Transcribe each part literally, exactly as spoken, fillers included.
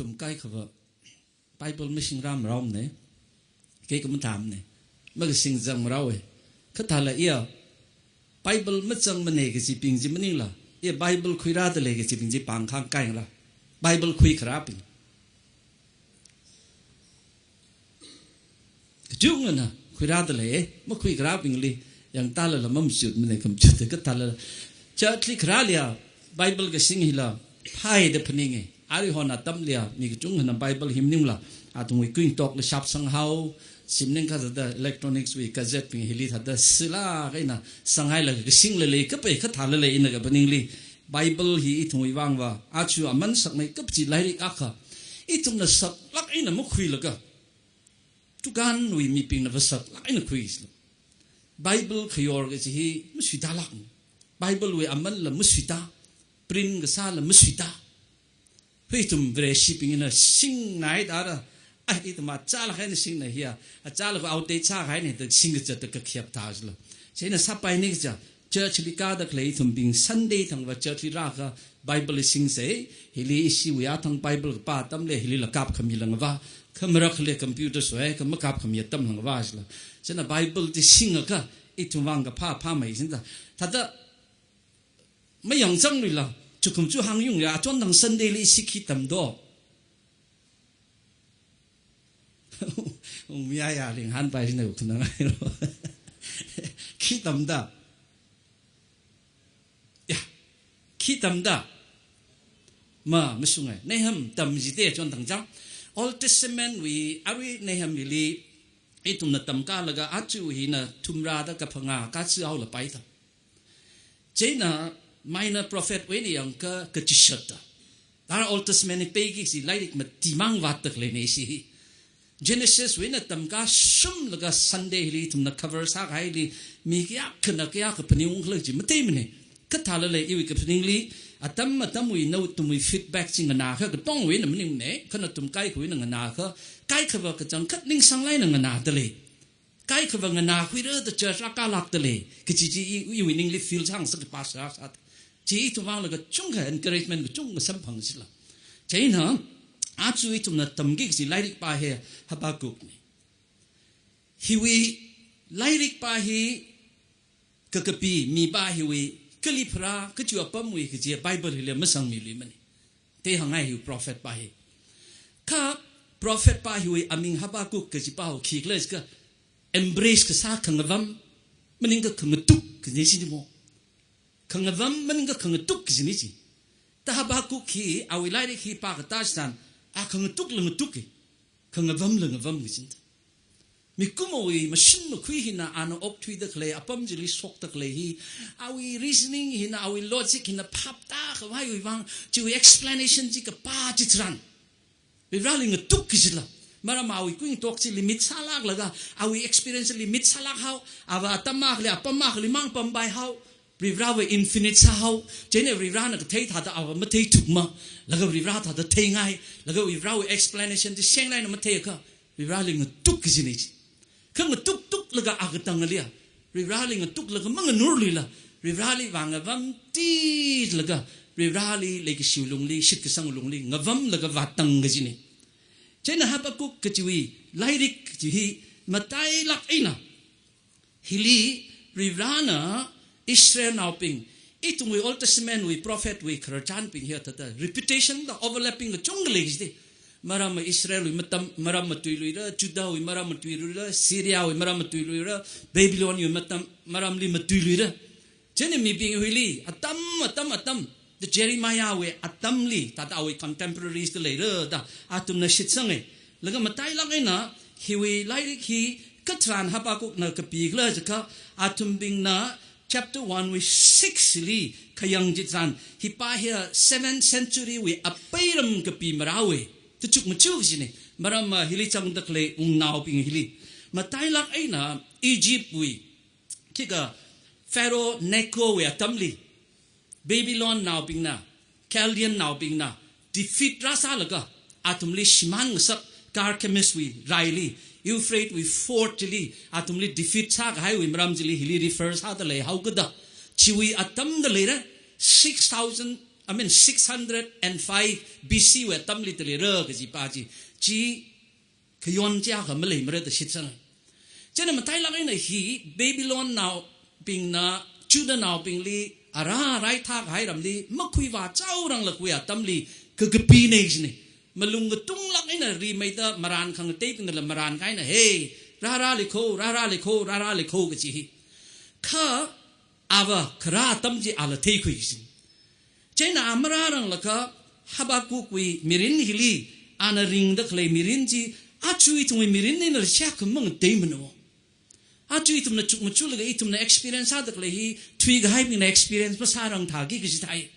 Tum kaikhava Bible mashingrāmaraomane, kei kamatamne, makasing zangmaraowe. Kha thāla iya Bible mazangmane kajibing chi maningla, iya Bible khuirādalei kajibing chi pāngkhāng kahaira. Bible khuikharābing kachungana khuirādalei, makhuikharābingli yangtālala mamachutmane, khamachut kathāla. Church li kharāliya Bible kasing hila phāi da phaninge. Aruihon atamliya mi kachungkhana Bible hi maningla, athumwui kuingatokla shapsanghao, shim maningakha thāda electronics wui cassette bing hili thāda silāk eina sanghailaga kasingla lei, kapai kathāla lei. Ina kaphaningli Bible hi ithumwui vangva aja aman sakmei kapi chi lairik akha, ithumna saklāk eina makhuilaga, tukānwui mibingna vasaklāk eina khuisālu. Bible khayor kaji hi masuitālākne. Bible wui amanla masuitā, print kasāla masuitā. Hui ithum Vareshibingna singnaida ara, ai, ithum achālāk eina singna hiya, achālāk outdate sākahaine da singkazat da kakhayap thāsālu. Chieina sāpaine kaja, church li kādakhalei ithumbing Sunday thangva church li rāakha Bible li singsa, hili ishiwui athang Bible kapā atamli hilila kapkhami langva, kha marakhali computer soi, kha makapkhami atam langva sāla. Chieina Bible chi singakha ithum vang kaphā phāmei sinda. Thāda mayangzangluila, chukum chu hāngyungya, achonthang Sunday li ishi khi tamdo? Ungmi aya linghanpai sina ukna ngailo. Khi tamda? Ya, khi tamda? Ma, masungai. Nahum tam jite chonthang chang. Old Testament wui arui Nahum hili ithumna tamkālaga aja hina thumrāda kaphangā kachihaolapai ta. Chieina minor prophet wui eina yangakha kachishat ta. Ara Old Testament hi peiki kaji lairik matimang vātdaleine ishi hi. Genesis wui eina tamkashumlaga Sunday hili ithumna cover sākahaili mi kayākhana kayākha phaningungkhala chi matheimane. Kathāla lei iwui kaphaningli, atam atamwui nathumwui feedback chi nganāakha katongwui eina maningne, kha nathum kaikhawui eina nganāakha, kaikhava kachangkhat ningsanglāk eina nganādalei. Kaikhava nganākhuira da church akha lākdalei kaji chi i, iwui ningli feel sāngasak pastor sāda. Chi ithum vangla kachungkha encouragement kachungkha samphang sila. Chieina, aja ithumna tamki kaji lairik pa hi Habakkukne. Hiwui lairik pa hi kakapi mipā hiwui kali pharā kachi apamwui kaji Bible hili mazangmiluimane. Te hāngngai hiwui prophet pa hi. Kha prophet pa hiwui aming Habakkuk kaji pa hi khikhala jiakha embrace kasā khangavam, maningakha khangatuk kajine chine mo. Khangavam maningakha khangatuk kajine chi. Ta Habakkuk hi awui lairik hi pākatā chitharan, a khangatukla ngatuke, khangavamla ngavam kajina. Mikumowui mashun makhui hina ana okthuidakhalei, apam chili shokdakhalei hi, awui reasoning hina, awui logic hina phaptākhavaiwui vang, chiwui explanation chi kapā chitharan, Varivarāli ngatuk kajila. Maram awui kuingatok chi limit sālāklaga, awui experience limit sālākhao, ava atam akhali, apam akhali mang pampaihao, Varivarāva infinite sāhao, chieina Varivarāna kathei thāda ava matheithukma, laga Varivarā thāda theingai, laga Varivarāwui explanation chi senglaina matheiakha, Varivarāli ngatuk kajine chi. Kha ngatuktuklaga a katangliya, Varivarāli ngatuklaga manganurluila, Varivarāli vāngavam tilaga, Varivarāli leikashiwui lungli, shitkasangwui lungli, ngavamlaga vātang kajine. Chieina Habakkuk kachiwui lairik kachi hi matailāk eina, hili Varivarāna Israelnaobing, ithumwui Old Testament wui prophet wui khararchanbing hi thāda repetition da overlapping kachungkha lei kajite. Maram Israelwui matam, maram matuiluira, Judahwui maram matuiluira, Syriawui maram matuiluira, Babylonwui matam, maramli matuiluira. Chieina mibing huili, atam, atam, atam, the Jeremiahwui atamli, thāda awui contemporaries da leira da, athumna shitsange. Laga matailāk eina, hiwui lairik hi katharan Habakkukna kapikhala jiakha, athumbingna chapter one wui six li khayang chitharan, hi pa hi seventh century wui apeiram kapi marāwe. Tachuk machuk kajine, maram hili zangdakhalei wungnaobing hili. Matailāk eina Egyptwui, khikha Pharaoh Necho wui atamli, Babylonnaobingna, Chaldeannaobingna defeat rāsālaga, athumli shimān ngasak Carchemish wui raili, Euphrateswui ford chili, athumli defeat sākahaiwui maram chili hili refer sāda leihaokada, chiwui atamda leira, six thousand I mean, six hundred and five B C wui atamli tali ra kaji pa chi, chi khayon chi akha maleimara da shitsang. Chieina matailāk eina hi Babylonnaobingna Judahnaobingli ara raithā kahai ramli makhuivā chaorang lakwui atamli kakapina kajina. Malung katunglāk eina rimeida marān khangateibingla marān kahaina, "Hey, rārālikho, rārālikho, rārālikho," kaji hi. Kha ava kharā atam chi ala theikhui kajina. Chieina a marāranglakha Habakkuk wui mirin hili, ana ringda khalei mirin chi, aja ithumwui mirin eina rashak khamang teimana. Aja ithumna chukmajalaga ithumna experience sāda khalei hi, thuikahaibingna experience masārang thāki kaji thai.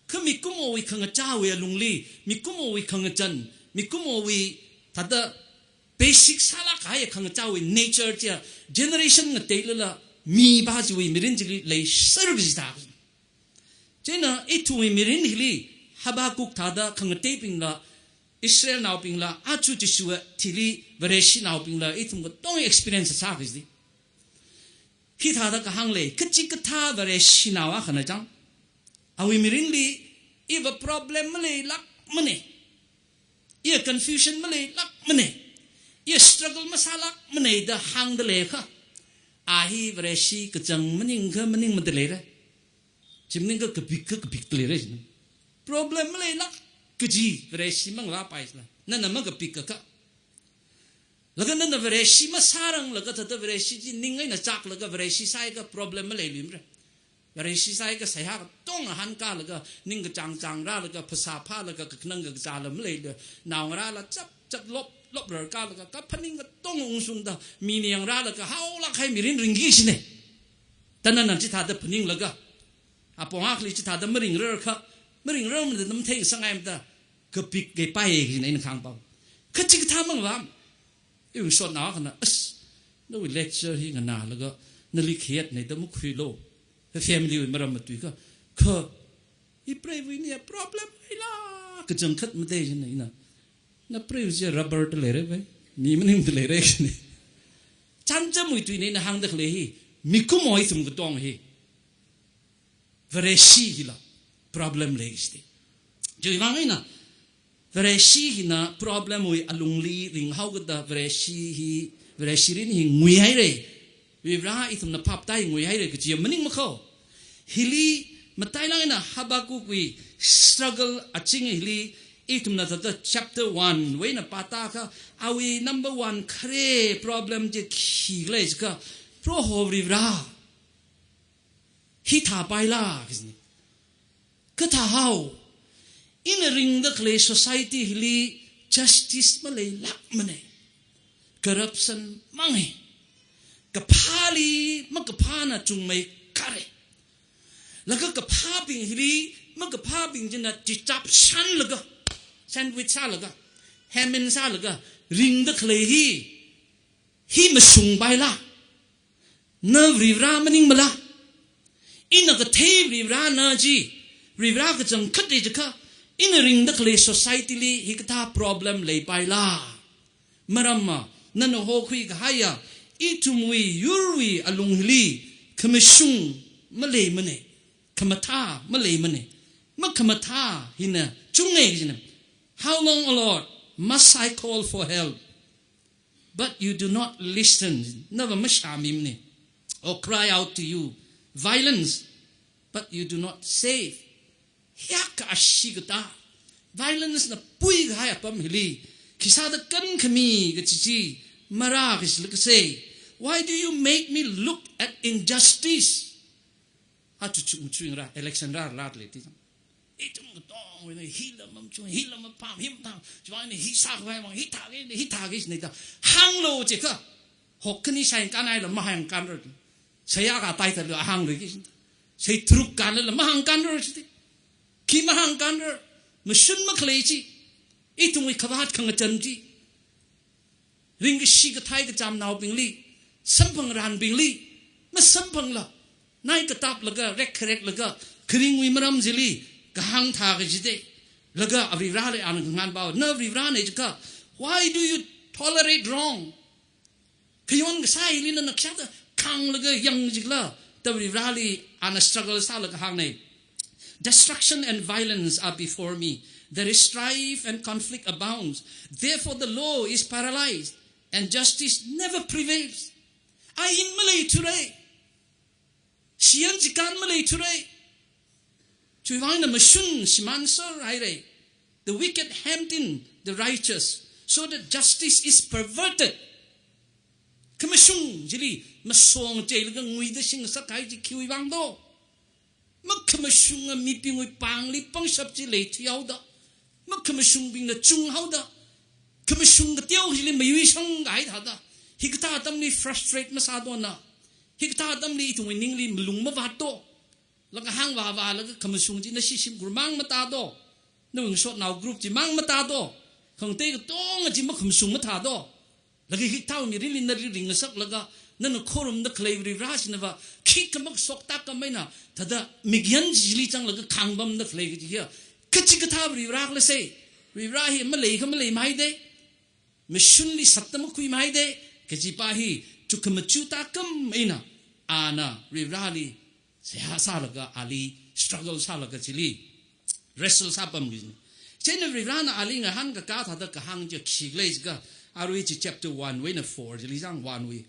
Kha mikumowui khangachāwui alungli, mikumowui khangachan, mikumowui thāda basic sālāk kahai khangachāwui nature chiya, generation ngateilala mi pa chiwui mirin chili leiser kaji thā. Chieina ithumwui mirin hili Habakkuk thāda khangateibingla, Israelnaobingla, aja Jishuwui thili Vareshinaobingla, ithum katonga experience sā kaji. Hithāda kahāng lei, kachikathā Vareshinao akhana chang, awui mirinli, iva problem maleilākmana. Iya confusion maleilākmana. Iya struggle masālākmana da hāngda leiakha, a hi Vareshi kachang maningakha maningmada leira. Chi maningakha kapik, kapikda leira. Problem maleilāk kaji Vareshi mangvāpai sila. Nana makapikakha. Laga nana Vareshi masāranglaga thāda Vareshi chi ning eina chaklaga Vareshi sāakha problem maleiluimara. Vareshi sāakha seihā katonga hānkālaga, ningkachāng chāngrālaga, phasā phālaga, kakhanang kakazāla maleila, naongarāla chap chap lop lop rarkālaga, kaphaning katonga ungshungda, mina yangrālaga, haolāk kahai mirin ringki kajina. Thāda nana chithāda phaninglaga, apong akhali chithāda maringrarkha, maringrarmada matheisangngaimada, kapik kaipai kajina ina kahāng pa. Kachikathā mangvā, iwui shotnao akhana, "As, nawui lecture hi nganālaga, nali khayatna da makhuilu. He family wui maram matuikha, kha, ipreiwui niya problem leila, kachangkhat matei," jina ina. "Naprei chi rubber da leira vai. Mi maningda leira," jina. Chānjamwui tuina ina hāngda khalei hi, mikumo ithum katonga hi Vareshi hila problem lei kajite. Chiwuivang eina, Vareshi hina problemwui alungli ringhaokida Vareshi hi, Vareshi rin hi nguihaira. Varivara ithumna phaptā hi nguihaira kaji maning makho. Hili matailāk eina Habakkukwui struggle aching hili ithumna thāda chapter one wui eina pātākha awui number one khare problem chi khi khala jiakha Proho Varivara hithāpaila kajina. Kathāhao, ina ringda khalei society hili justice maleilākmana. Corruption manga. Kaphāli makaphāna chungmei kare. Laga kaphābing hili makaphābing china chichap shanlaga, sandwich sālaga, hem in sālaga, ringda khalei hi, hi mashungpaila. Na Varivara maningmala? Ina kathei Varivarana chi, Varivara kachangkhat lei jiakha, ina ringda khalei society li hikathā problem leipaila? Maramva, nana hokhui kahaiya, ithumwui yurwui alung hili, khamashung maleimana, khamathā maleimana, makhamathā hina chunga kajina. How long, O Lord, must I call for help, but you do not listen? Nava mashāmimana. Or cry out to you, violence, but you do not save. Hiyākha ashee katā, violence na pui kahai apam hili, khisāda kankhami kachi chi, marākashilakse. Why do you make me look at injustice? Achu chu chu ra, election rāra lei ti. Ithum katongwui eina, hila mamachung, hila mapham, hi mathang, chiwui eina hi sākhavai mang, hithāki, hithāki jina da hānglu jiakha, hok khani shai kānhaila mahāngkānra. Shai akha tai thālu hānglu ki jina. Shai tharuk kānlala mahāngkānra jiti. Khi mahāngkānra, mashun makhalei chi, ithumwui khavāt khangachan chi, ringkashi kathei kachamnaobingli, samphangranbingli, masamphangla, nai kataplaga, rek khareklaga, kharingwui maram chili kahāng thā kajite. Laga Varivarali ana kahāng pao, na Varivarana jiakha, why do you tolerate wrong? Khayon kasā hili nana kashāda khanglaga yang jikhala, da Varivarali ana struggle sālaga hāngna. Destruction and violence are before me. There is strife and conflict abounds. Therefore the law is paralyzed and justice never prevails. Ain maleithura. Shiyan chikān maleithura. Chiwuivang eina mashun shimānser haira. The wicked hemmed in the righteous, so that justice is perverted. Khamashung chili masong cheilaga nguida shingasak kahai chi khiwui vang do? Makhamashunga mibingwui pāngli pangshap chi leithuihaoda, makhamashungbingna chunghaoda, khamashung kateo chili mayuishang kahai thāda, hikathā atamli frustrate masādo na? Hikathā atamli ithumwui ningli malung mavātdo? Laga hāngvāvālaga khamashung chi nashi shimkhur mang matādo? Nawui ngasotnao group chimang matādo? Khangatei katonga chi makhamashung mathādo? Laga hikathā mirinli nali ringngasaklaga, nana khorumda khalei Varivarā chinava khikha makashok tākam eina, thāda mikyan chili zanglaga khāngpamda khalei kaji hiya kachikathā Varivarā khala sei? Varivarā hi maleikha maleimahaida, mashunli sātda makhuimahaida, kajipa hi chukhamachu tākam eina, ana Varivarāli seihā sālaga, ali struggle sālaga chili wrestle sāpamki. Chieina Varivarāna ali ngahānkakā thāda kahāng chi khikhala jiakha, arui chi chapter one wui eina four chili zang one wui.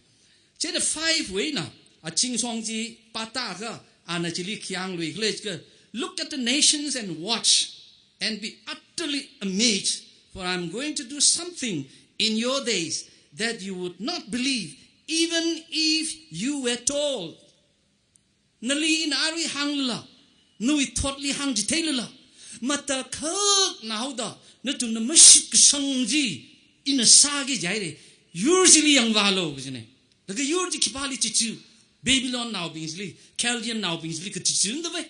Chieina five wui eina, achingshong chi pātākha, ana chili khi hānglui khala jiakha, "Look at the nations and watch, and be utterly amazed, for I am going to do something in your days that you would not believe, even if you were told." Nali ina arui hānglala, nawui thotli hāngchitheilala, matakhak nahaoda, nathumna mashitkasang chi ina sāki jihaira. Yur chili yangvālu kajina. Laga yur chi khipāli chichu? Babylonnaobing chili, Chaldeannaobing chili kachichu da vai.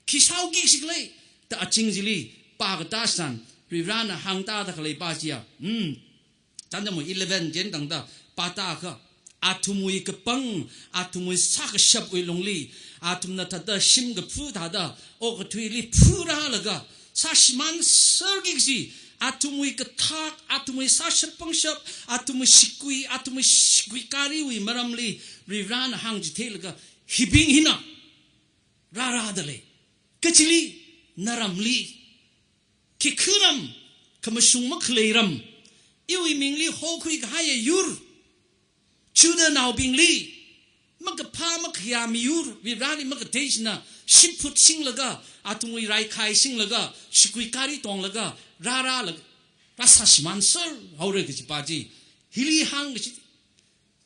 Khi sāuki shikhala da aching chili pākatā san, Varivarāna hāngtāda khaleipa chiya. Hmm. Chānjam wui eleven jen tangda pātākha, athumwui kapang, athumwui sākashapwui lungli, athumna thāda shim kaphu thāda, okathuili phurālaga, sāshimānserki kaji, athumwui kathak, athumwui sāshap pangshap, athumwui shikui, athumwui shikui kariwui maramli, Varivarāna hāngchitheilaga, hibing hina rārāda lei. Kachili, naramli, khikha ram, khamashung makhalei ram, iwui mingli hokhui kahaiya yur, Judahnaobingli, makaphā makhayā miyur, Varivarāli makathei china, shimphut singlaga, athumwui raikhai singlaga, shikui kari tonglaga, rārālaga, rāsāshimānser haora kajipa chi, hili hāng kaji.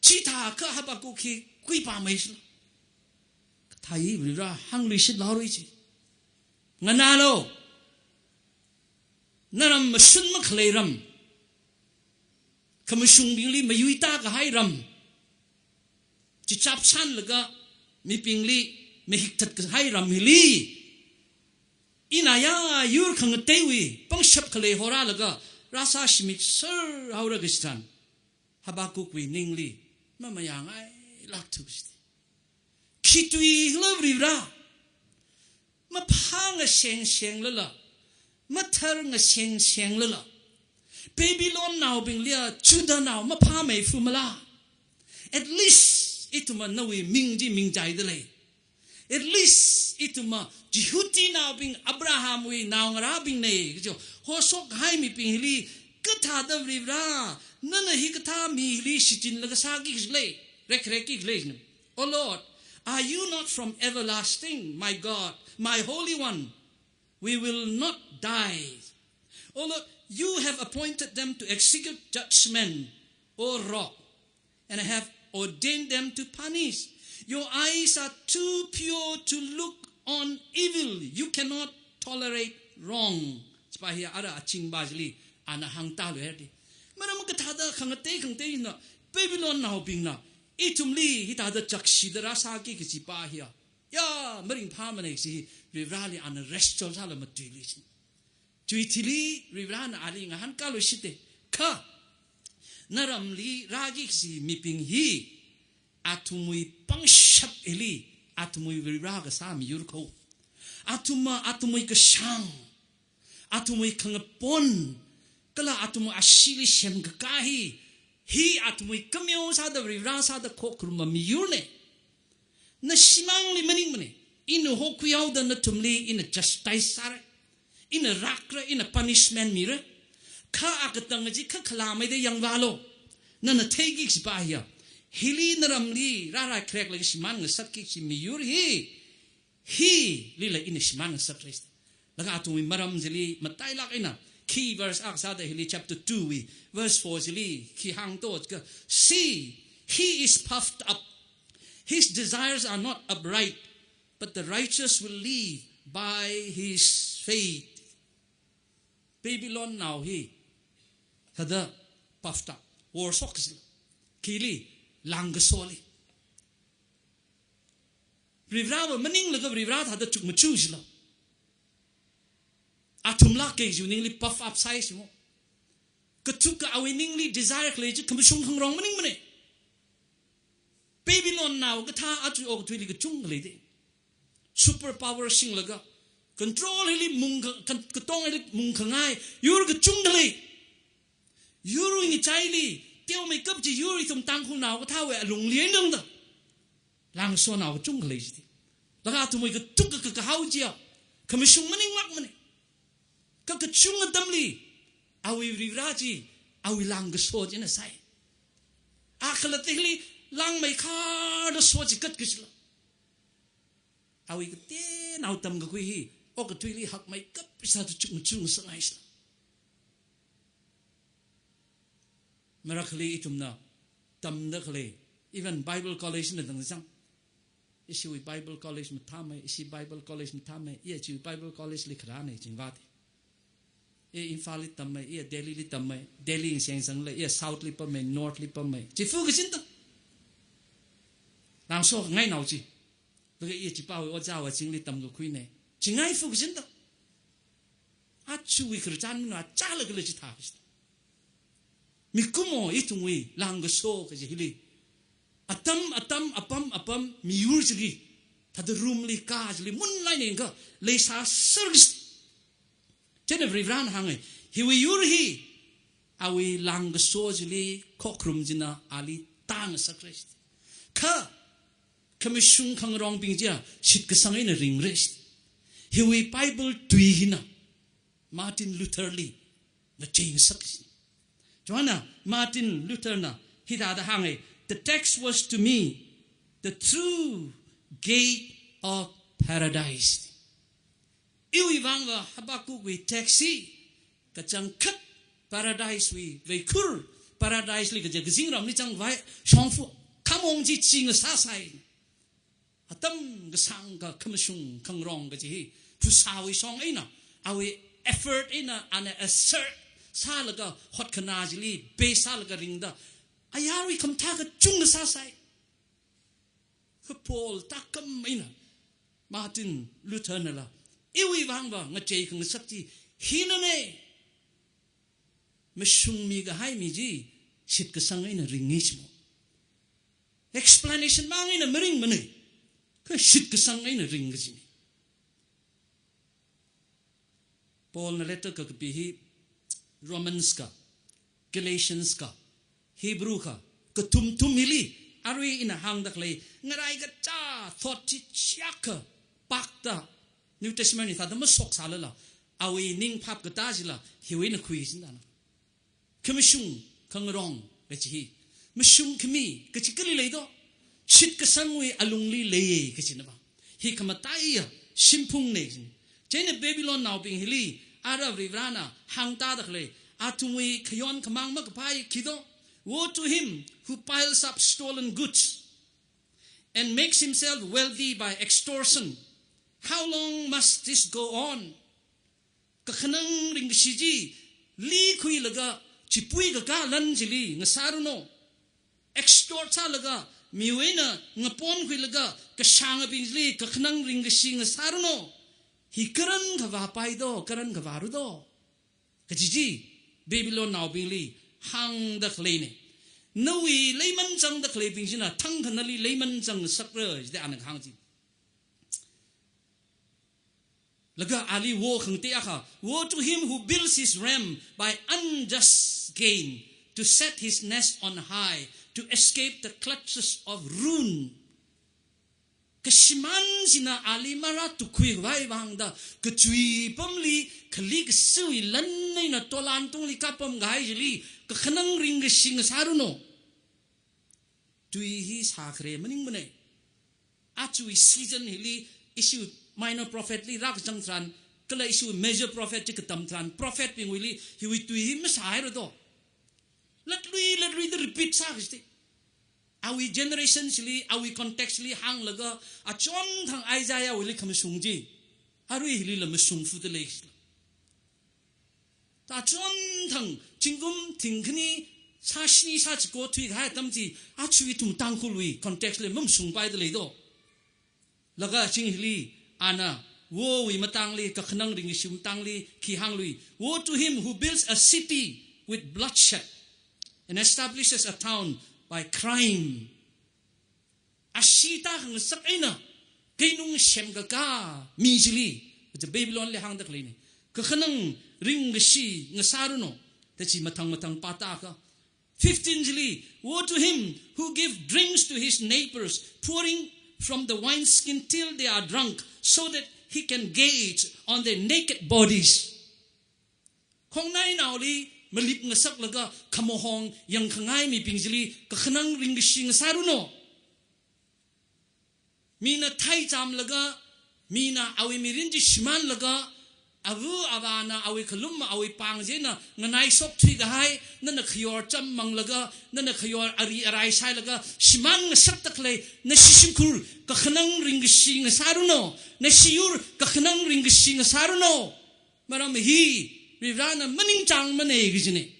Chithākha Habakkuk hi kuipamei shila. Kathā hi Varivarā hāngluishit haora chi. Nganālu, naram mashun makhalei ram, khamashungbingli mayuitā kahai ram, chichap shanlaga mibingli mahikthat kahai ram hili, ina ya yur khangateiwui pangshap khalei horālaga, rāsāshimit ser haora kachitharan, Habakkukwui ningli mamayāngailākthu kachida. Khi tui khala Varivarā, maphā ngaseng senglala, mathar ngaseng senglala, Babylonnaobingliya Judahnao maphāmeiphumala? At least ithumva nawui ming chi mingchaida lei. At least ithumva Jihudinaobing Abrahamwui naongarābingna kaji hoshok kahai mibing hili kathāda Varivarā, nana hikathā mi hili shichinlaga sāki khala, rekrekki khala. O Lord, are you not from everlasting, my God, my Holy One? We will not die. O Lord, you have appointed them to execute judgment, O Rock, and have ordained them to punish. Your eyes are too pure to look on evil. You cannot tolerate wrong. Chipa hi ara achingpa chili ana hāngtāluihaira. Maram kathāda khangatei khangateina Babylonnaobingna ithumli hithāda chakshida rāsāki kajipa hiya, ya maringphāmana kaji Varivarāli ana restore sāla matuili chi. Chiwui thili Varivarāna ali ngahānkāluishita. Kha naramli rāki kaji mibing hi athumwui pangshap hili athumwui Varivarā kasā miyur kho. Athumva athumwui kashāng, athumwui khangapon, kala athumwui asheeli semkakā hi, hi athumwui kameo sāda Varivarā sāda khokharuma miyurna. Nashimangli maningmana. Ina hokhuihaoda nathumli ina chastise sāra. Ina rākra, ina punishment mira. Kha akatang chi kha khalāmeida yangvālu. Nana theiki kajipa hiya. Hili naramli rārai kharek laga shimān ngasakki kaji miyur hi. Hilila ina shimān ngasakra. Laga athumwui maram chili matailāk eina khi verse akha sāda hili chapter two wui verse four chili khi hāngto ka, "See, he is puffed up. His desires are not upright, but the righteous will live by his faith." Babylonnao hi thāda puffed up, worshok kasila. Khili, lāngkasoli. Varivarāva maninglaga Varivarā thāda chukmaja chila. Athumla kei ju ningli puff up sāi shimo. Kathuk ka awui ningli desire khalei chi khamashung khangarong maningmana. Babylonnao kathā aja okathuili kachungkha leida. Superpower singlaga, control hili mung ka-, ka-, katong hili mung khangai, yur kachungkha lei. Yurwui ngachaili, teomeikap chi yur ithum Tangkhulnao kathāwui alungli eina rāda. Lāngkasonao kachungkha lei chiti. Laga athumwui kathuk ka, ka, kahao chiya, khamashung maninglākmana. Kha kachung atamli, awui Varivarā chi, awui lāngkaso china sāi. A khalattali lāngmeikharda so chi kat kachila. Awui kateonao tamkakhui hi, okathuili hakmeikap sāda chukmajung sāngaisila. Marakhali ithumna tamda khalei, even Bible College na dang zang. Ishiwui Bible College mathāmei, ishi Bible College mathāmei, iya chiwui Bible College li kharāna jingvāti. Iya Imphal li tammei, iya Delhi li tammei, Delhi sengsangla, iya South li pammei, North li pammei. Chi fu kachinta. Lāngso ngainao chi. Laga iya chipāwui ojāwui chingli tamkakhuina. Chi ngai fu kachinta. Achuwui khararchan mino achālakhala chithā kachita. Mikumo ithumwui lāngkaso kaji hili. Atam, atam, apam, apam, miyur chili. Thāda room li ka chili, moonlight eina kha, leisāser kachita. Chieina Varivarāna hānga, hiwui yur hi, awui lāngkaso chili, khokharum china, ali tāngasakra. Kha, khamashung khangarongbing chiya, shitkasang eina ringra. Hiwui Bible tui hina, Martin Luther li, ngacheingasak. Chieina, Martin Luther na, hithāda hānga, "The text was to me, the true gate of paradise." Iwui vangva Habakkuk wui text hi, kachangkhat paradise wui veikhur, paradise li kaja kazingramli changvai, shongfa, khamong chi chi ngasāsai. Atam kasāngkha khamashung khangarong kaji hi, phasāwui shong eina, awui effort eina, ana assert sālaga, hotkhanā chili, base sālaga ringda, ayarwui khamathā kachungkha sāsai. Kha Paul tākam eina, Martin Luther nala, iwui vangva ngachei khangasak chi, hinana, mashungmi kahai mi chi, shitkasang eina ringi shimo. Explanation mang eina maringmana, kha shitkasang eina ring kachina. Paul na letter kakapi hi Romans kha, Galatians kha, Hebrew kha, kathum thum hili, arui ina hāngda khalei, ngarai kacha thot chi chiakha, pakta, New Testament hi thāda mashoksālala, awui ning phap katā chila, hiwui eina khuichinda na. Khamashung khangarong kaji hi. Mashung khami kaji kali leido. Shitkasangwui alungli lei kajina ba. Hi khamataiya shimphungna jin. Chieina Babylonnaobing hili ara Varivarana hāngtāda khalei, athumwui khayon khamāng makapai khido. "Woe to him who piles up stolen goods and makes himself wealthy by extortion. How long must this go on?" Kakhanang ringkashi chi likhuilaga, chipui kakā lan chili ngasāruno. Extort sālaga, miwui eina ngaponkhuilaga, kashāngabing chili kakhanang ringkashi ngasāruno. Hi karankha vāpaido, karankha vārudo. Kaji chi, Babylonnaobingli hāngda khaleina. Nawui leiman changda khaleibing china, thangkha nali leiman chang ngasakra, jida ana hāng chi. Laga ali woe khangatei akha, "Woe to him who builds his realm by unjust gain, to set his nest on high, to escape the clutches of ruin." Kashimān china ali marātukkhui khavai vang da, kachui pamli, khali kasui lan eina tolan tungli kapam kahai chili, kakhanang ringkashi ngasāranu. Tui hi sākhare maningmana. Achui season hili, ishi minor prophet li rākazang tharan, kala ishi major prophet chi katam tharan, prophet bingwuili, hiwui tui hi masāhaira do. Latlui, latlui da repeat sākashiti. Awui generation chili, awui context li hānglaga, achonthang Isaiah wuili khamashung chi. Arui hilila mashung fuda lei. Achonthang zingkum thingkhani sāshini sāchiko thuikahai atam chi, achui ithum Tangkhulwui context li mamashungpaida lei do. Laga ching hili, ana, wowui matangli, kakhanang ringkashi matangli, khi hānglui. Woe to him who builds a city with bloodshed and establishes a town by crime. Ashee tākhangasak eina, keinung semkakā mi chili, kaja Babylon li hāngda khaleina. Kakhanang ringkashi ngasāranu, da chi mathang mathang pātākha. Fifteen chili, woe to him who give drinks to his neighbors, pouring from the wineskin till they are drunk, so that he can gaze on their naked bodies. Khongnainaoli malip ngasaklaga khamahong yangkhangai mibing chili kakhanang ringkashi ngasāranu. Mina thai chamlaga, mina awui mirin chi shimānlaga, ava avāna awui khalum awui pāng china nganaishok thuikahai, nana khayor chammanglaga, nana khayor ari arai sailaga, shimān ngasakda khalei, nashi shimkhur kakhanang ringkashi ngasāranu, nashi yur kakhanang ringkashi ngasāranu. Maram hi, Varivarana maningchāngmana kajina.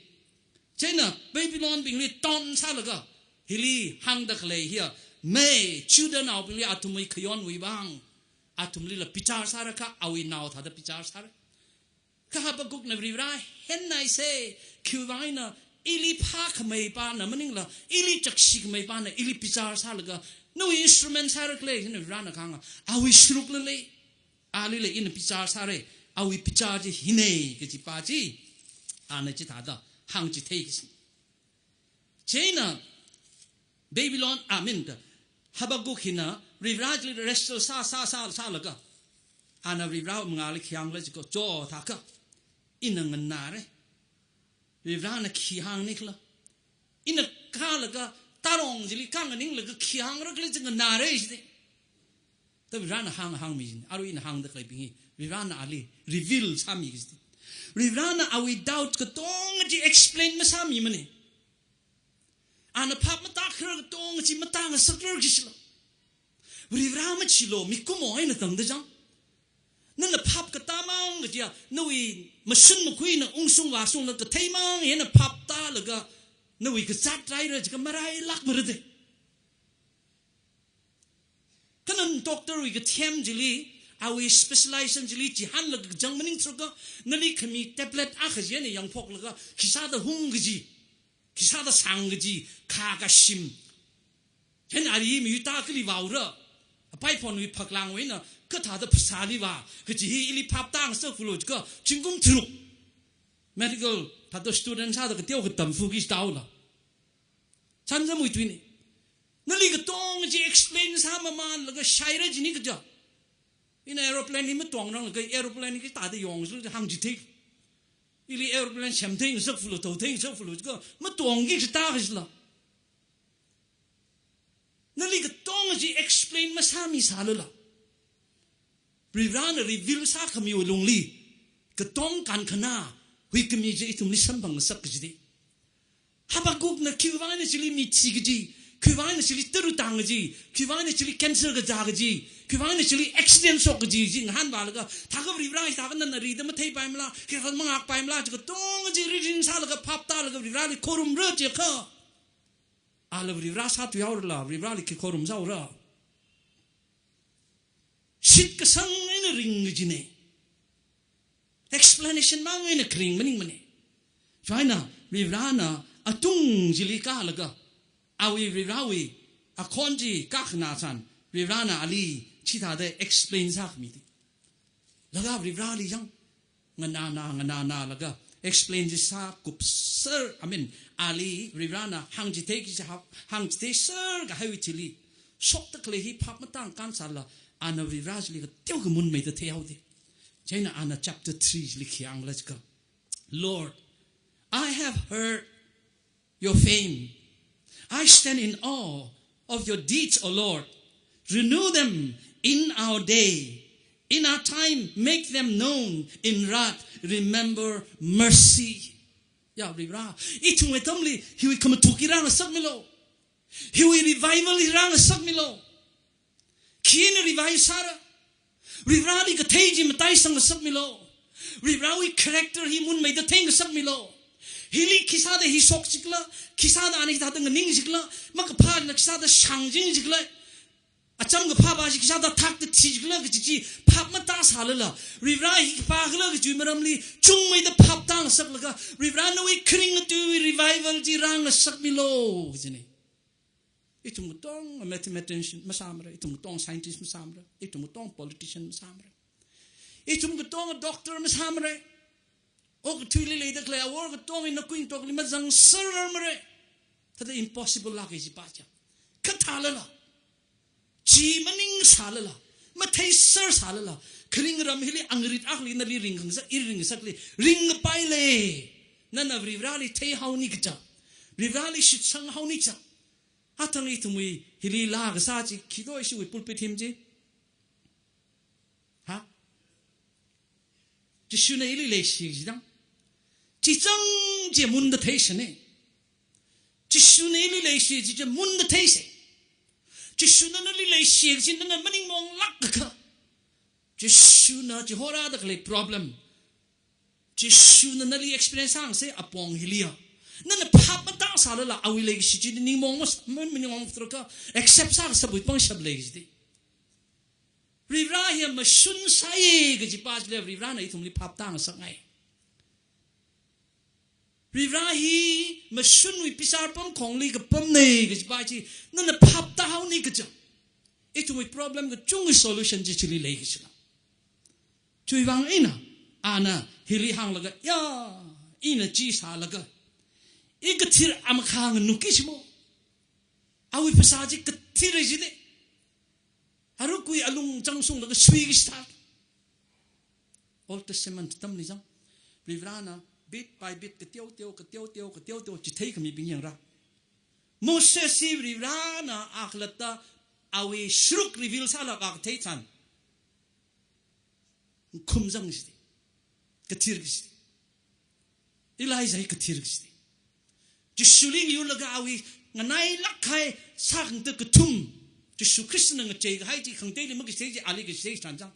Chieina Babylon bingli ton sālaga, hili hāngda khalei hiya, mei, Judahnaobingli athumwui khayonwui vang, athumlila bichar sāra kha, awui nao thāda bichar sāra. Kha Habakkukna Varivara hennaisa, khiwuivang eina, ili phākhamei pana maningla, ili chakshikhamei pana, ili bichar sālaga, nawui instrument sāra khala, chieina Varivarana kahānga, awui sharukla lei. Alila ina bichar sāra, awui bichar chi hina kajipa chi, ana chithāda hāngchithei kaji. Chieina Babylon, I mean, Habakkuk hina Varivara chili wrestle sā, sā, sā, sālaga, ana Varivara mangāli khi hāngkhala jiakha, chithākha, ina nganāra. Varivarana khi hāngnikhala. Ina kālaga, tarong chili kānganinglaga khi hāngra khala chi nganāra jida. Da Varivarana hāng, hāngmi jina. Arui ina hāngda khaleibing hi, Varivarana ali reveal sāmi kajida. Varivarana awui doubt katonga chi explain masāmimana. Ana phap matākharar katonga chi matāngasakrar kajila. Varivara machilu, mikumo eina tangda chang. Nana phap katāmang kajiya, nawui mashun makhuina ungshung vāshungla katheimang eina phap tālaga, nawui kazāt raira jiakha marailākmara da. Kha nana doctor wui kathem chili, awui specialization chili chihānlaga kachang maningthurakha, nali khami tablet akha chieina yangphoklaga, khisāda hung kaji, khisāda sāng kaji, khā kashim. Hen ari miyuta kali vāura. Apaiphonwui phaklangwui eina, kathāda phasāli vā, kaji hi ili phap tāngasaklu jiakha, zingkum tharuk. Medical, thāda student sāda kateo katam fuki staula. Chānjamwui tuina. Nali katonga chi explain sāmamānlaga shaira jina kaja. Ina aeroplane hi matongranglaga aeroplane hi kathāda yong sāra hāngchithei. Ili aeroplane semtheingasaklu, thātheingasaklu jiakha, matongki kaji thā kajila. Nali katonga chi explain masāmisālala, Varivarana reveal sākhamiwui lungli, katong kankhanā, huikhami chi ithumli samphangngasak kajida. Habakkukna khiwuivang eina chili mithi kaji, khiwuivang eina chili tara tāng kaji, khiwuivang eina chili cancer kazā kaji, khiwuivang eina chili accident shok kaji chi ngahānvālaga, thākha Varivara hithākha nana rida matheipaimala, hithākha mangākpaimala, chi katonga chi ririn sālaga phap tālaga Varivarali khorumra jiakha, ala Varivara sāthuihaorala, Varivarali khi khorumsāhaora. Shitkasang eina ring kajina. Explanation mang eina kharing maningmana. Chieina Varivarana atung chili kālaga, awui Varivarawui akhon chi kākhanā tharan, Varivarana ali chithāda explain sākhami da. Laga Varivarali yang nganānā, nganānālaga explain chi sākupser, I mean, ali Varivarana hāngchithei kaji hāng, hāngchitheisār kahaiwui thili, Shokda khalei hi phap matāngkān sālala, ana Varivara chili kateokha munmeida theihaoda. Chieina ana chapter three chili khi hāngkhala jiakha, "Lord, I have heard your fame. I stand in awe of your deeds, O Lord. Renew them in our day. In our time, make them known in wrath. Remember mercy." Ya Varivara, ithumwui atamli hiwui khamathuk hi rāngasakmilu. Hiwui revival hi rāngasakmilu. Khina revive sāra? Varivarali kathei chi mataisang ngasakmilu. Varivarawui character hi munmeida theingasakmilu. Hili khisāda hi shok jikhala, khisāda ana hithāda nganing jikhala, makaphāna khisāda shāngjing jikhala, acham kaphā pa chi khisāda thakta thi jikhala kaji chi phap matāsālala, Varivara hi khipākhala kajiwui maramli chungmeida phap tāngasaklaga, Varivara nawui kharing atuiwui revival chi rāngasakmilu kajina. Ithum katonga mathematician masāmara, ithum katonga scientist masāmara, ithum katonga politician masāmara, ithum katonga doctor masāmara. Okathuili leida khalei awor katonga ina kuingatokli mazangserrarmara. Thāda impossible lāka kaji pa chi. Kha thālala, chi maningsālala, matheisersālala, kharing ram hili angrit akhali nali ringkhangasak, i ringngasakli ringkapaila. Nana Varivarali theihaoni kaja, Varivarali shitsanghaoni kaja. Athang ithumwui hili laa kasā chi, khi do ishiwui pulpit hymn chi? Ha? Jishuna ili leishi jidang. Chichang chi munda theishina. Jishuna ili leishi chi munda theisa. Jishuna nali leishi chi nana maningmonglākakha, Jishuna chihorāda khalei problem, Jishuna nali experience sāngasai apong hiliya, nana phap matāsālala awui leikashi chi ningmong mas-, man-, maningmong tharakha accept sākasāwui pangshap lei kajida. Varivara hi mashun sāya kaji pa chila Varivarana ithumli phap tāngasakngai. Varivara hi mashunwui bichar pamkhongli kapamna kaji pa chi nana phap tāhaoni kaja, ithumwui problem kachungwui solution chi chili lei kajila. Chiwuivang eina ana hili hānglaga, ya, ina chi sālaga, i kathir amakha nganukki shimo. Awui phasā chi kathira jida. Arukwui alung chang sunglaga suiki shita. Old Testament atamli zang, Varivarana bit by bit, kateo teo, kateo teo, kateo teo, chitheikhamibing yangra. Moses hi Varivarana akhalatta awui sharuk reveal sālaga kathei tharan, khumzang jida. Kathir kajida. Elijah hi kathir kajida. Jishuli ngayurlaga awui nganailāk kahai sākhangatha kathum, Jishu Khristana ngachei kahai chi khangateili makachithei chi ali kachithei tharan zang,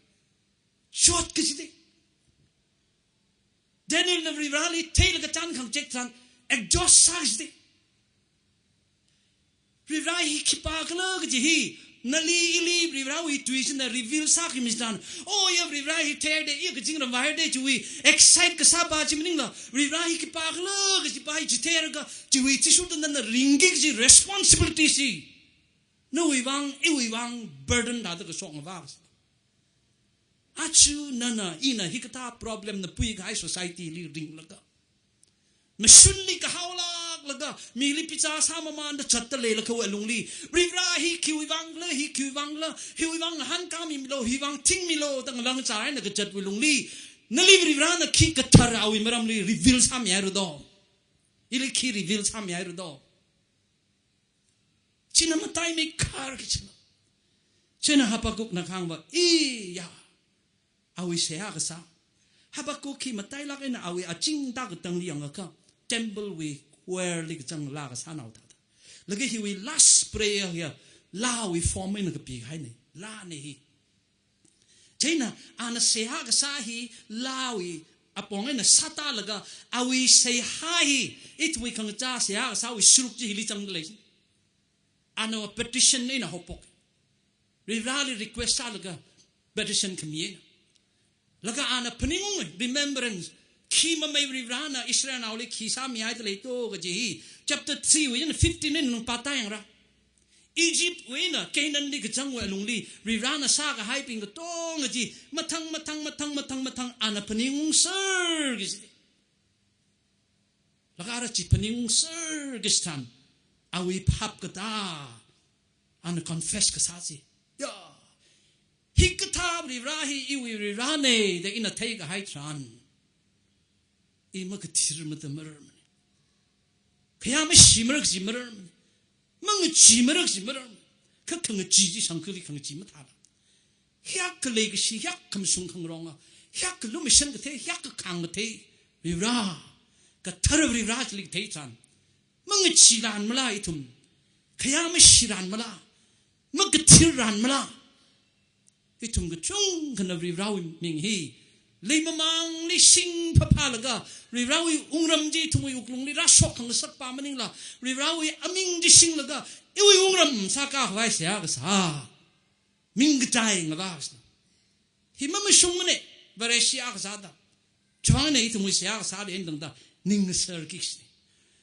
shot kajida. Danielna Varivarali theilaga chān khangachek tharan exhaust sā kajida. Varivara hi khipākhala kaji hi nali ili Varivarawui tui china reveal sākhami tharan, o ya Varivara hi theida, i kazingram vāhaida chiwui excite kasā pa chi maningla, Varivara hi khipākhala kaji pa hi chitheiraga chiwui athishurda nana ringki kaji responsibility chi nawui vang, iwui vang burden thāda kashok ngavā. Aja nana ina hikathā problemna pui kahai societyli ringlaga, mashunli kahaolāklaga, mili bichar sāmamānda zatda leilakhawui alungli, Varivara hi khiwui vangla, hi khiwui vangla, hiwui vang ngahānkāmilo, hiwui vang thingmilo da ngalāngchā eina kazatwui lungli, nali Varivarana khi kathar awui maramli reveal sāmihaira do? Ili khi reveal sāmihaira do? China mataimeikhar kajila. China Habakkukna kahāngva, i ya, awui seihā kasā. Habakkuk hi matailāk eina awui achingda katangli yangakha, templewui choirli kazang laa kasānao thāda. Laga hiwui last prayer hiya laawui form eina kapi kahaina, laana hi. Chieina ana seihā kasā hi laawui apong eina sātālaga, awui seihā hi, ithumwui khangachā seihā kasāwui sharuk chi hili zangda lei. Ana petition eina haophok. Varivarali request sālaga petition khami eina. Laga ana phaningunga, remembrance. Khi mamei Varivarana Israelnaoli khi sāmihaida lei to kaji hi chapter three wui eina fifteen eina nung pāta yangra. Egyptwui eina Canaanli kazangwui alungli Varivarana sākahaibing katonga chi mathang, mathang, mathang, mathang, mathang ana phaningungser kaji. Laga ara chi phaningungser kaji tharan, awui phap katā, Ana confess kasā chi. Ya. Hikathā Varivara hi iwui Varivarana da ina theikahai tharan, i makathir mada mararmana. Khayā mashi marak chi mararmana. Mangachee marak chi mararmana. Kha khangachee chi shangkhali khangachee mathāla. Hiyākha leikashi, hiyākha mashung khangaronga, hiyākha lumashan kathei, hiyākha khāng kathei Varivara, kathara Varivara chili kathei tharan, mangacheeranmala ithum? Khayā mashiranmala? Makathirranmala? Ithum kachungkhana Varivarawui ming hi leimamangli singphaphalaga, Varivarawui wungram chi ithumwui wuklungli rāshok khangasakpa maningla, Varivarawui aming chi singlaga, iwui wungram sākakhavai seihā kasā, ming kachai ngavā kasā. Hi mamashungmana, Vareshi akha sāda. Chiwuivang eina ithumwui seihā kasāli eina tangda ning ngasarki kashina.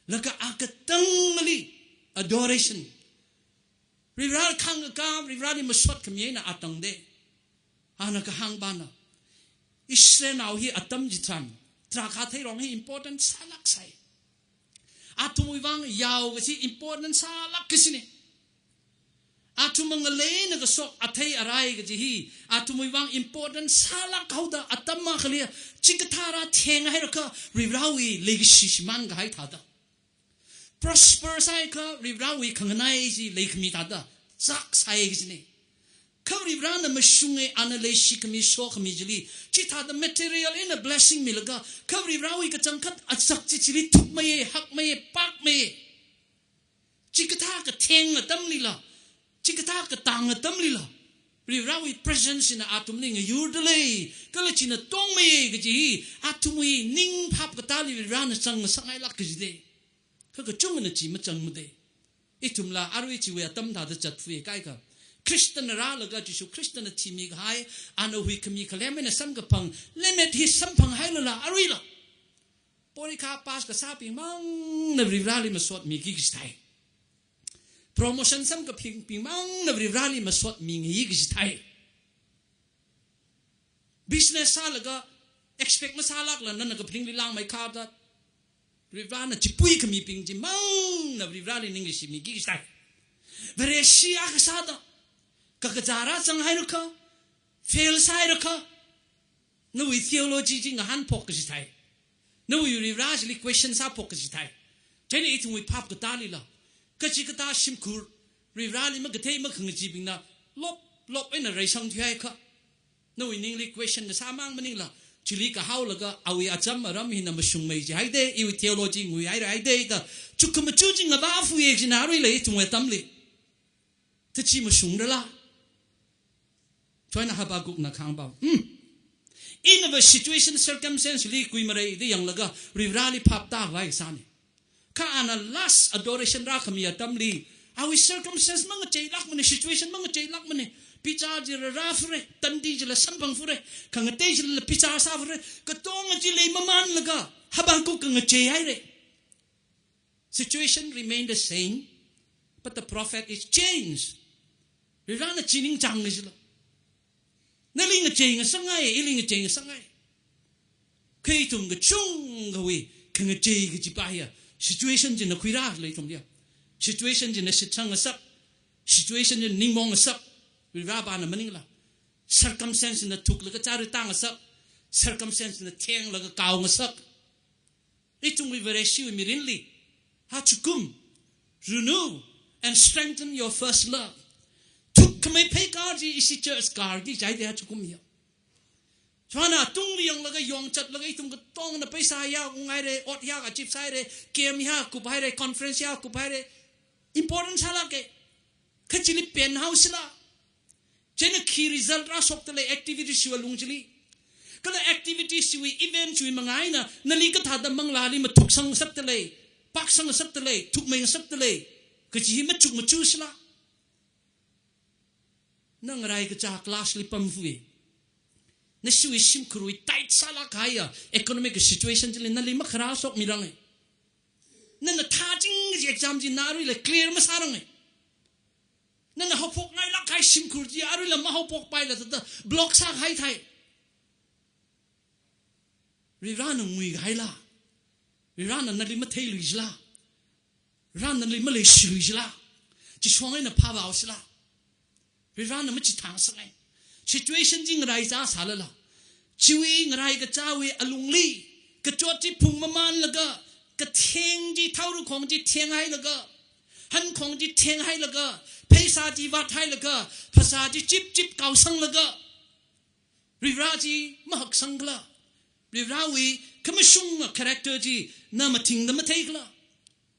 Laga akatangli adoration. Varivara khāngkakā, Varivarali masot khami eina atangda. Ana kahāngpana, Israelnao hi atam chitharan, drakhā theirong hi important sālāk sai. Athumwui vang yao kachi important sālāk kashina. Athumwui ngalei eina kashok athei arai kaji hi athumwui vang important sālāk haoda, atam akhali chikathā rātheng hairakha Varivarawui leikashi shimānkahai thāda, prosper sāhaiakha Varivarawui khanganai chi leikhami thāda chāksai kajina. Kha Varivarana mashunga, ana leishikhami, sokhami chili chithāda material eina blessing milaga, kha Varivarawui kachangkhat azak chi chili thukmeiya, hakmeiya, pakmeiya. Chikathā katheng atamlila, chikathā katang atamlila, Varivarawui presence na athumli ngayurda lei, kala china tongmeiya kaji hi athumwui ning phap katāli Varivarana zangngasakngailāk kajida. Kha kachungana chi mazangmada. Ithumla arui chiwui atam thāda zatfui kaikha, Khristana rālaga, Jishu Khristana thimikahai, ana huikhami khalem eina samkaphang lemmet hi samphanghailala, aruila porikha pass kasābing mangna Varivarali masotmiki kaji thai. Promotion samkaphang bing mangna Varivarali masotmingai kaji thai. Business sālaga expect masālākla nana kaphaningli langmeikhada, Varivarana chipuikhamibing chi mangna Varivarali ningkashimiki kaji thai. Vareshi akha sāda, kakazā rāzanghairakha, fail sāhairakha, nawui theology chi ngahānphok kaji thai. Nawui Varivara chili question sāphok kaji thai. Chieina ithumwui phap katālila, kachikathā shimkhur Varivarali makathei makhangacheebingna lop lop eina reisang thuihaiakha, nawui ningli question kasā mang maningla, chili kahaolaga awui acham aram hina mashungmei jihaida, iwui theology nguihairai haida da, chukkhamachuk chi ngavāfui kajina aruila ithumwui atamli. Thāda chi mashungrala? Chiwuivang eina Habakkukna kahāngpa, hmm, inava situation circumstance li kuimareida yanglaga Varivarali phap tākhavai sāna. Kha ana last adoration rākhami atamli, awui circumstance mangacheilākmana, situation mangacheilākmana. Bichar chila rāfura, tandi chila samphangfura, khangatei chila bichar sāfura, katonga chi leimamānlaga Habakkuk kangachei haira. Situation remain the same, but the prophet is changed. Varivarana chi ningchānga jila, nali ngachei ngasakngai, ili ngachei ngasakngai. Kha ithum kachungkhawui khangachei kajipa hiya situation china khuirāla ithumliya. Situation china shitsang ngasak, situation china ningmaong ngasak, Varivarapana maningla. Circumstance na thuklaga chārita ngasak, circumstance na thenglaga kao ngasak. Ithumwui Vareshiwui mirinli, ajakum, renew and strengthen your first love. Thukkhamei pheikar chi ishi church karki jihaida ajakum hiya. China tungli yanglaga yongchatlaga ithum katongna paisa ya unghaira, ot ya kachip sāhaira, camp ya kuphaira, conference ya kuphaira. Important sālāka. Kha chili pen haosila. Chieina khi result rāshokta lei activity shiwui alung chili. Kala activity shiwui event shiwui manga eina nali kathāda manglāli mathuksang ngasakta lei, paksang ngasakta lei, thukmei ngasakta lei kaji hi machuk machuk sila. Na ngarai kachā class li pamfui. Nashiwui shimkhurwui tight sālāk kahaiya economic situation chili nali makharā shokmiranga. Nana thāching kaji exam chi na aruila clear masāranga. Nana haophokngailāk kahai shimkhur chi aruila mahaophokpaila thāda block sākahai thai. Varivarana nguikahaila? Varivarana nali matheilui jila? Varivarana nali maleishilui jila? Chi shong eina phāvao sila. Varivarana machithāngasakngai. Situation chi ngarai zā sālala, chiwui ngarai kachāwui alungli, kachot chi phungmamanlaga, katheng chi, thaorukhong chi thenghailaga, hankhong chi thenghailaga, pheisā chi vāthailaga, phasā chi chipchip kaosanglaga, Varivara chi mahaksangkhala? Varivarawui khamashunga character chi na mathingda matheikhala?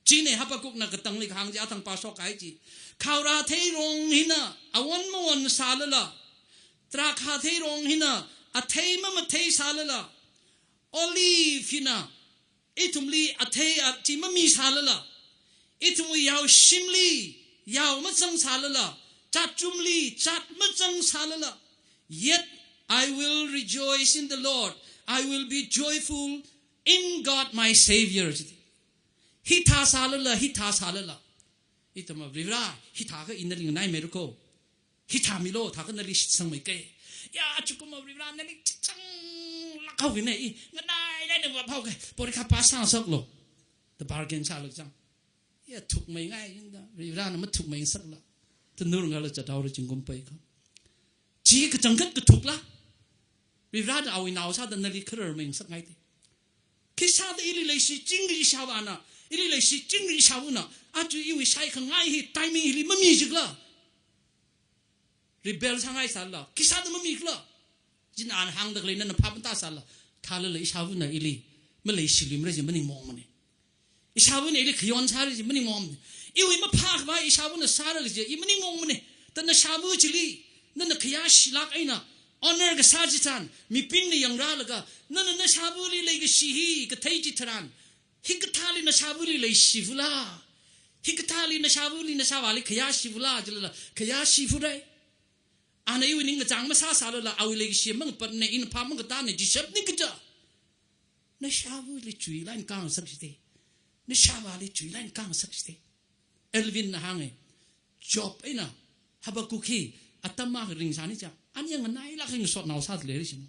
Chieina Habakkukna katangli kahāng chi athang pāshokkahai chi. Khaorā theirong hina awon mawon sālala, drakhā theirong hina athei mamathei sālala, olive hina ithumli athei a chi mami sālala, ithumwui yaoshimli yao mazang sālala, chachumli chat mazang sālala, yet I will rejoice in the Lord, I will be joyful in God my Savior. Hithā sālala, hithā sālala, ithumva Varivara, hithākha ina nali nganaimeira ko, hithāmilu, thākha nali shitsangmeike. Ya, chukumva Varivara nali shitsanglāk haokina, i nganailaina vāphao ke, porikha pass sāngasaklu da bargain sālaga chang. Ya, thukmeingai jida, Varivarana mathukmeingasakla, thanur ngala chathaora zingkum peiakha. Chi kachangkhat kathukla? Varivarana awui nao sāda nali khararmeingasakngai te. Khisāda ili leishichingri ishāvāna, ili leishichingri ishāvana, aja iwui shaikhangai hi timing hili mami jikhala? Rebel sāngai sālala, khisāda mamikhala? Chieina ana hāngda khalei nana phap matāsālala, thālala ishāvana ili maleishiluimara chi maningmongmane. Ishāvana ili khayon sāra chi maningmongmane. Iwui maphākhavai ishāvana sāra kaji i maningmongmane. Thāda nashāva chili nana khayāshilāk eina honor kasā chitharan, mibingna yangrālaga, nana nashāvali leikashi hi kathei chitharan, hikathāli nashāvali leishivula? Hikathāli nashāvali nashāvāli khayāshivula jilala, khayāshivurai. Ana iwui ningkachāng masāsālala, awui leikashi mangapatne, ina phap mangatāne, jishap ningkaja. Nashāvali chuilaga khangasak jite. Nashāvali chuilaga khangasak jite. Elvinna hānge, Job eina Habakkuk hi atam akha ringsāni cha, ani nganailāk eina ngasotnao sāda leira shimo.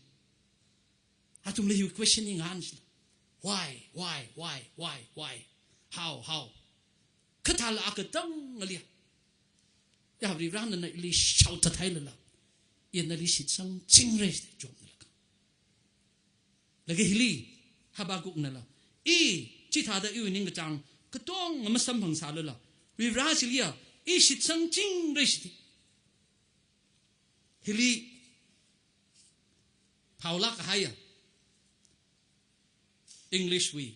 Athumli hi question i ngahān shila. Why, why, why, why, why? How, how? Kathāla akatang alia. Ya, Varivarana nali shaothat hailala, ina nali shitsangchingra, Jobnala kahāng. Laga hili Habakkuknala, i chithāda iwui ningkachāng katonga masamphangsālala, Varivara chiliya i shitsangchingra shiti. Hili phaolāk kahaiya English wui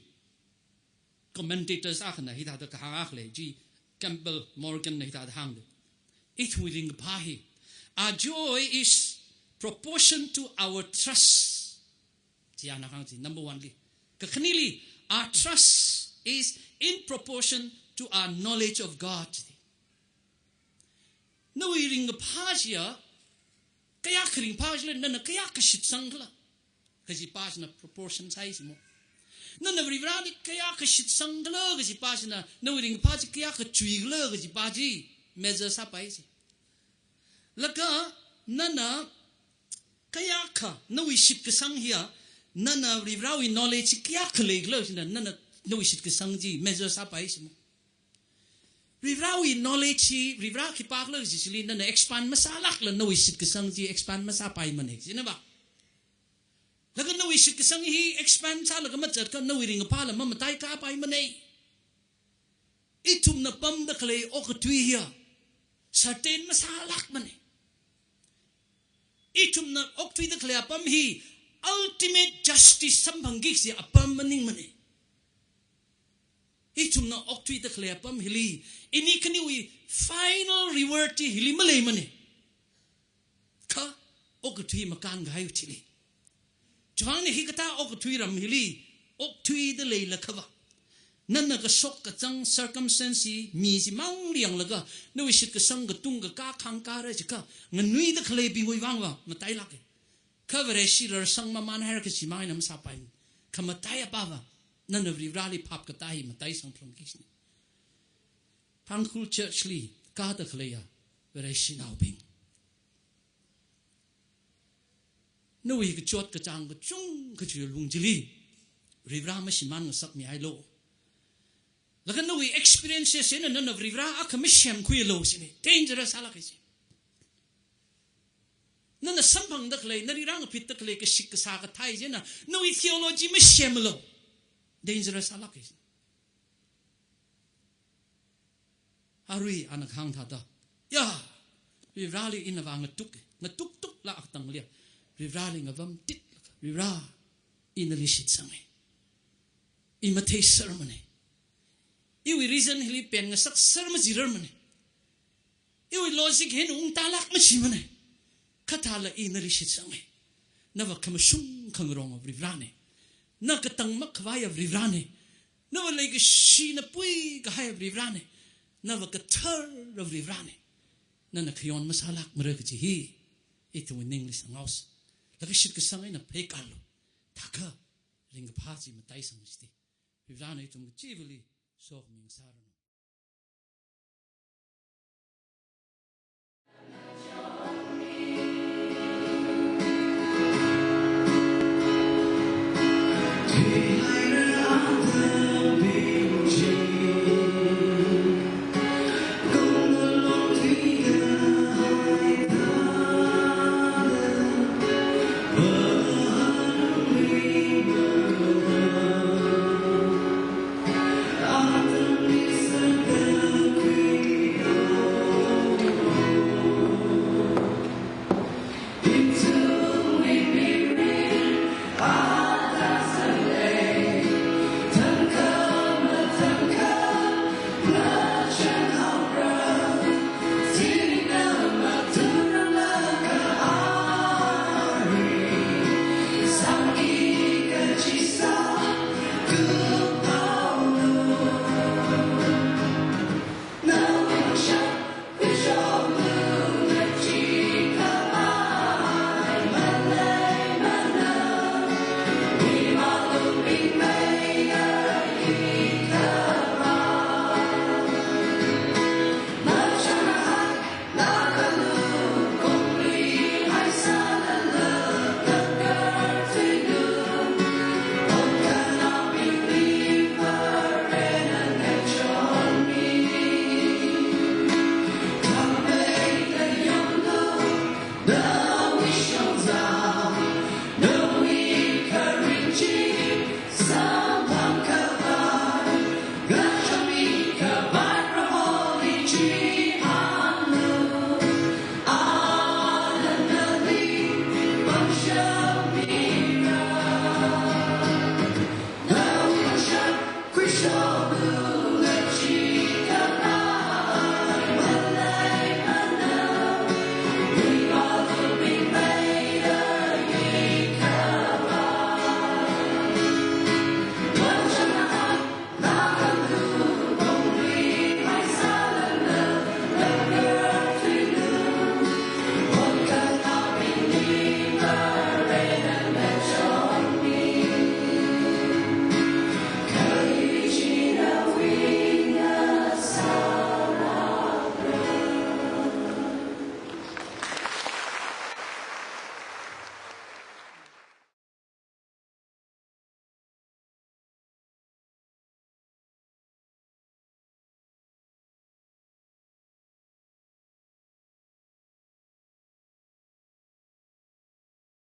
commentators akhana hithāda kahāng akha lei, G. Campbell Morgan na hithāda hānga. Ithumwui ringkaphā hi, our joy is proportion to our trust. Chi ana hāng chi, number one li. Kakhaneli, our trust is in proportion to our knowledge of God. Nawui ringkaphā chiya kayākha ringphā chila, nana kayākha shitsangkhala kajipa china proportion sāi shimo. Nana Varivarali kayākha shitsangkhala kajipa china, nawui ringkaphā chi kayākha chuikhala kajipa chi measure sāpai shi. Laga nana kayākha, nawui shitkasang hiya, nana Varivarawui knowledge chi kayākha leikhala china, nana nawui shitkasang chi measure sāpai shimo. Varivarawui knowledge chi, Varivara khipākhala kaji chili nana expand masālākla nawui shitkasang chi expand masāpaimane, china ba. Laga nawui shitkasang hi expand sālaga mazatkha nawui ringkaphāla mamataikapaimane. Ithumna pamda khalei okathui hiya certain masālākmane. Ithumna okthuida khalei apam hi ultimate justice samphangki kaji apam maningmane. Ithumna okthuida khalei apam hili, ini khaniwui final reward chi hili maleimane. Kha okathui makānkahai chili. Chiwuivang eina hikathā okathui ram hili okthuida leilakhava, nana kashok kazang circumstance chi, mi chimangli yanglaga, nawui shitkasang katung kakā khangkāra jiakha, nganuida khaleibingwui vangva matailāke. Kha Vareshi rarsang mamanhaira kaji mang eina masāpai. Khamataiya pava, nana Varivarali phap katā hi mataisangphalungki kajina. Tangkhul Church li kāda khaleiya Vareshinaobing, nawui kachot kachāng kachungkha chiwui lung chili Varivara mashimān ngasakmihailu. Laga nawui experiences eina nana Varivara akha masemkhuilu shine. Dangerous sālāke shi. Nana samphangda khalei, nali rāngapitda khalei, kashik kasā kathai china, nawui theology mashemlu. Dangerous alak is. Arui ana kahāng thāda, ya, Varivarali ina vāngatuk, ngatuktuk la aktang lia, Varivarali ngavamtit, Varivara, ina nali shitsanga. I matheisermana. Iwui reason hili pen ngasakser majirarmana. Iwui logic hin ungtālak machimana. Kha thāla ina nali shitsanga. Nava khamashung khangarong Varivarana. Na katang makhavai Varivarana. Nava leikashina pui kahai Varivarana. Nava kathar Varivarana. Nana khayon masālakmara kaji hi ithumwui ningli sanghaosa. Laga shitkasang eina pheikalu. Thākha ringkaphā chi mataisang chiti. Varivarana ithum kachivali sokhami ngasāranu.